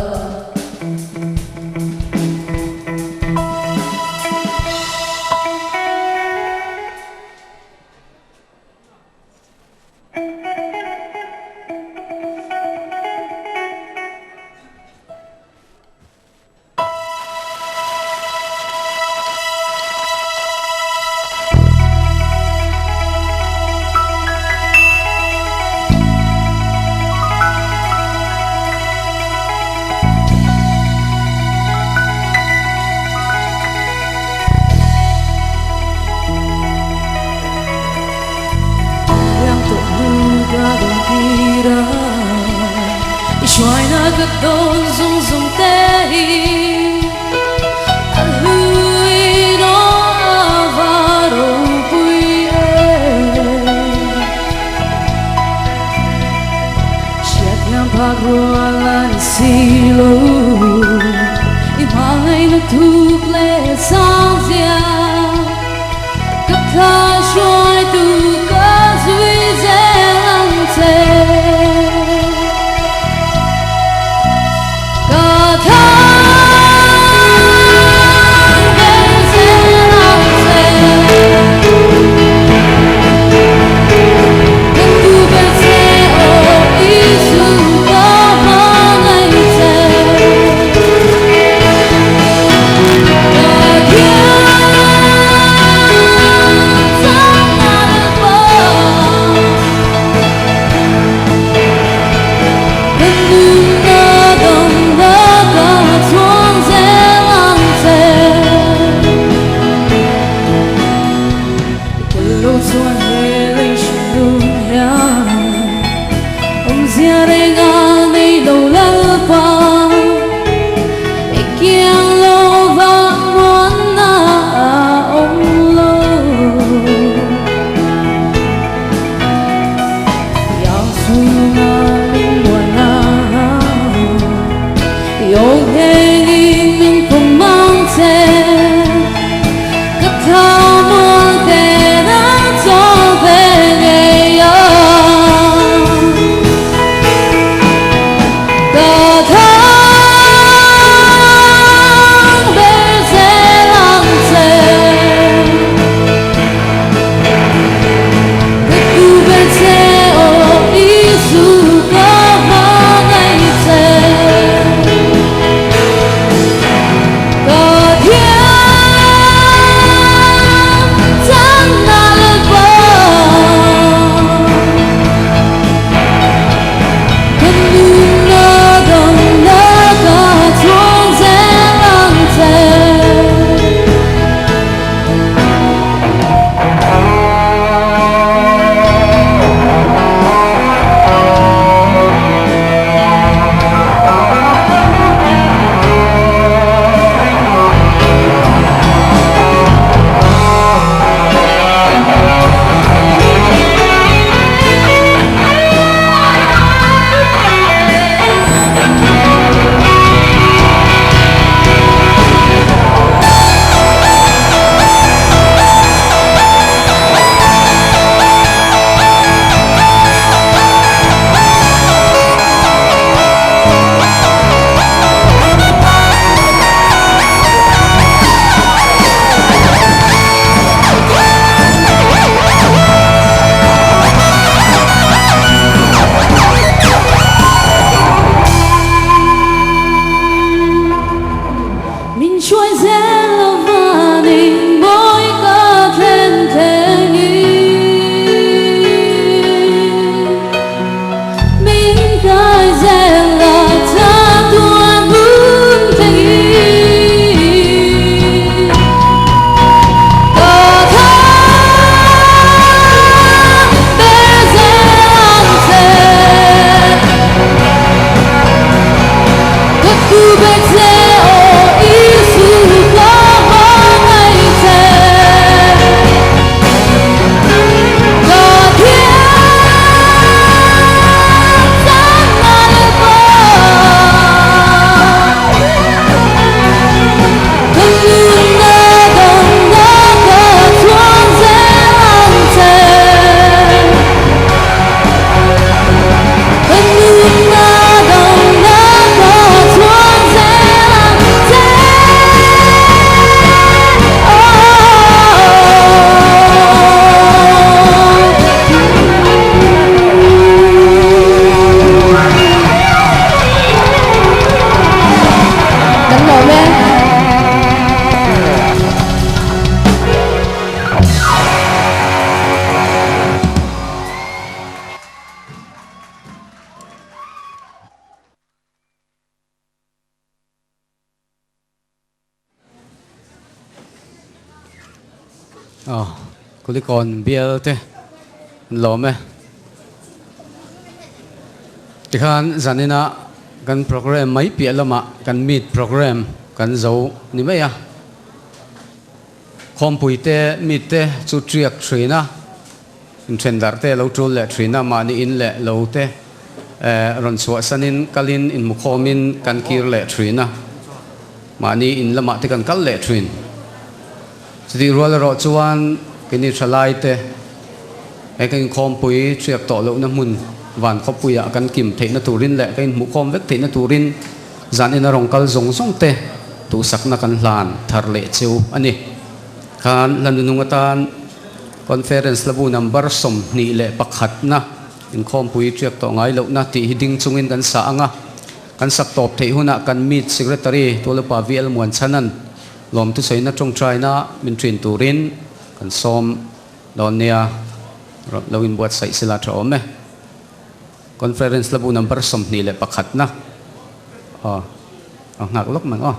Ka hruai zel a vanin mawi ka thlen thlengin. Min kai zel a chatuan hun thlengin. Ka tha ber zel ang che. Ka thu ber che aw Isu ka hmangaih che. Ka thiam chang na leh pa. Ka nunna damna ka chhuang zel ang che. Ka nunna damna ka chhuang zel ang che. Kan lawm e. Aw, Kulikawn bial te an lawm e. Tikhan zanina kan program mai piah lamah kan meet program kan zo ni mai a. Khawmpui te meet te chu tiak thin a, inthen darh te lo tul leh thin a, mahni in leh lo te rawn chhuahsanin kalin inhmukhawmin kan kir leh thin a, mahni in lamah te kan kal leh thin. Chutih rual erawh chuan keini thalai te he kan inkhawmpui thiak tawh lohna hmun van khawpuiah kan kim theihna turin leh kan inhmuhkhawm vek theihna turin zan ina rawn kal zawng zawng te duhsakna kan hlan thar leh cheu a ni. Khan hla nunung atan Conference labu number 21 na inkhawmpui thiak tawh ngai lohna tih hi ding chungin kan sa ang a, kan sak tawp theih hunah kan meet Secretary Tualupa VL Muanchhanan Lawm thusawiina tawngtaina min thin turin kan sawm dawn nia, lo inbuatsaih sila tha awm e. Conference labu number 21 na aw a nghak lawk mang aw.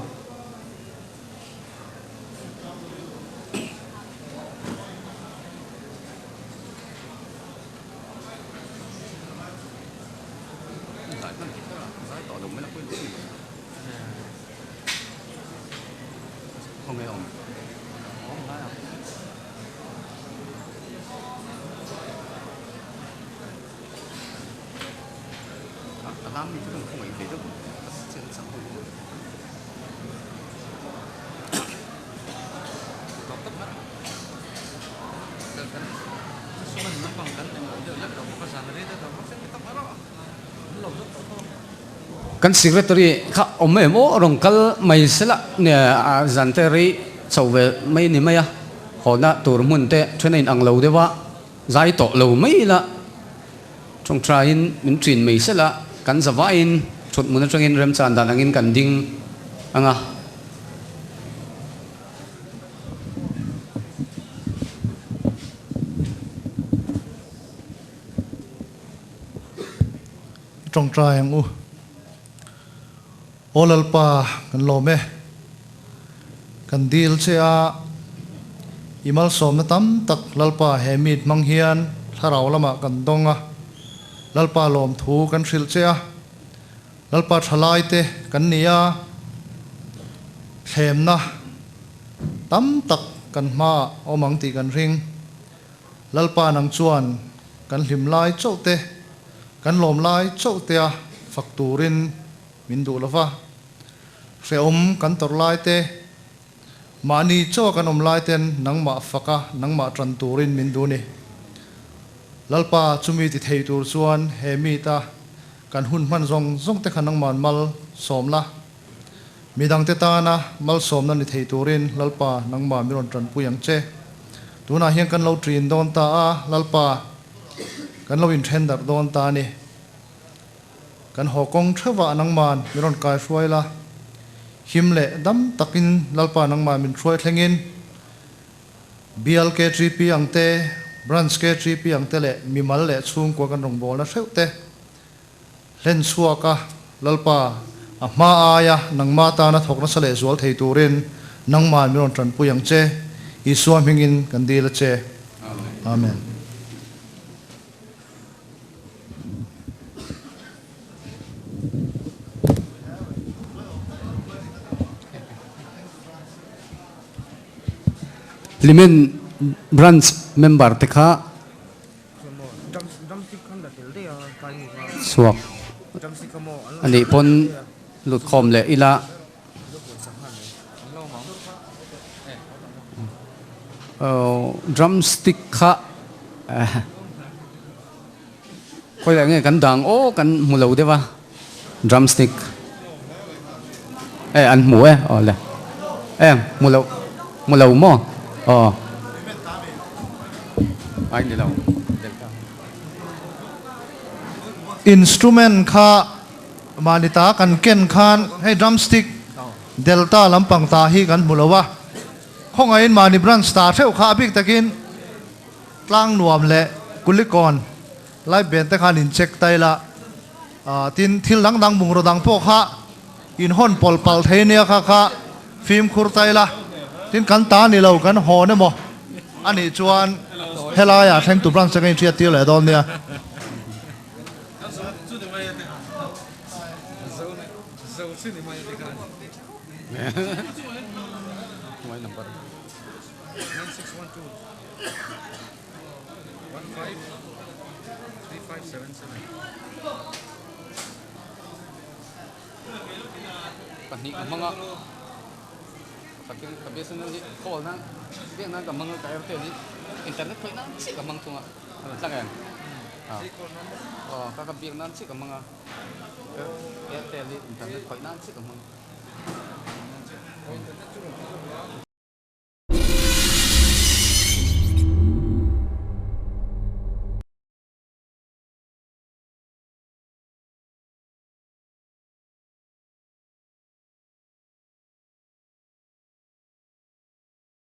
Kan secretary kha awm em aw rawn kal mai sela a zan te rei chho ve mai ni mai a, hawna tur hmun te then a inang lo deuh a, zai tawh lo mai ila tawngtaiin min thin mai sela kan zavaiin thut hmun atangin remchan dan angin kan ding ang a. I tawngtai ang u. Aw Lalpa, kan lawm e. Kan dil che a, i malsawmna tam tak Lalpa he meet hmang hian thlarau lamah kan dawng a, Lalpa lawmthu kan hrilh che a, Lalpa thalai te kan ni a, thlemna tam tak kan hmaah awm ang tih kan ring. Lalpa nang chuan kan hlim lai chauh te, kan lawm lai chauh tea fak turin min duh lo va. Hrehawm kan tawrh lai te, mahni chaw kan awm lai ten nangmah faka nangmah tan turin min duh ni. Lalpa chumi ti thei tur chuan he meet-a kan hun hman zawng zawng te kha nangman mal sawm la. Midangte tana malsawmna ni thei turin Lalpa nangmah min rawn tanpui ang che. Tunah hian kan lo ṭin dawn ta a, Lalpa, kan lo inthen darh dawn ta a ni. Kan haw kawng theuhah nangman min rawn kai hruai la. Him leh dam takin Lalpa nangmah min hruai thlengin Bial KTP ang te, Branch KTP ang te leh mimal leh chhungkua kan rawngbawlna hreuh te hlen chhuak a, Lalpa a hma aia nangmah tana thawk nasa leh zual thei turin nangmah min rawn tanpui ang che. Isua hmingin kan dil a che. Amen. Hlimen Branch member te kha chhuak a nih pawn lut khawm leh ila. Drumstick kha khawiah nge kan dang aw kan hmu lo deuh a drumstick e an hmu e aw le e hmu lo hmu lo maw aw ai ni lo Instrument kha Mahni ta kan ken khan hei drumstick delta lampang ta hi kan hmu lo a, khawngaihin mahni branch ta hreuh kha a bik takin tlang nuam leh kulikawn live band te khan in check ta ila, tin thil dang dang bungraw dang pawh kha in hawn pawlh palh thei nia kha kha fimkhur ta ila, tin kan ta ni lo kan hawn emaw anih chuan helaiah thlengtu branch te kan inhriat tir leh dawn nia. Pahnih ka hmang a, pakhatin ka BSNL hi call nan biak nan ka hmang a, ka Airtel hi internet khawih nan chiah ka hmang thung a. A rawn tlang em? Aw ka ka biak nan chiah ka hmang a, Airtel hi internet khawih nan chiah ka hmang.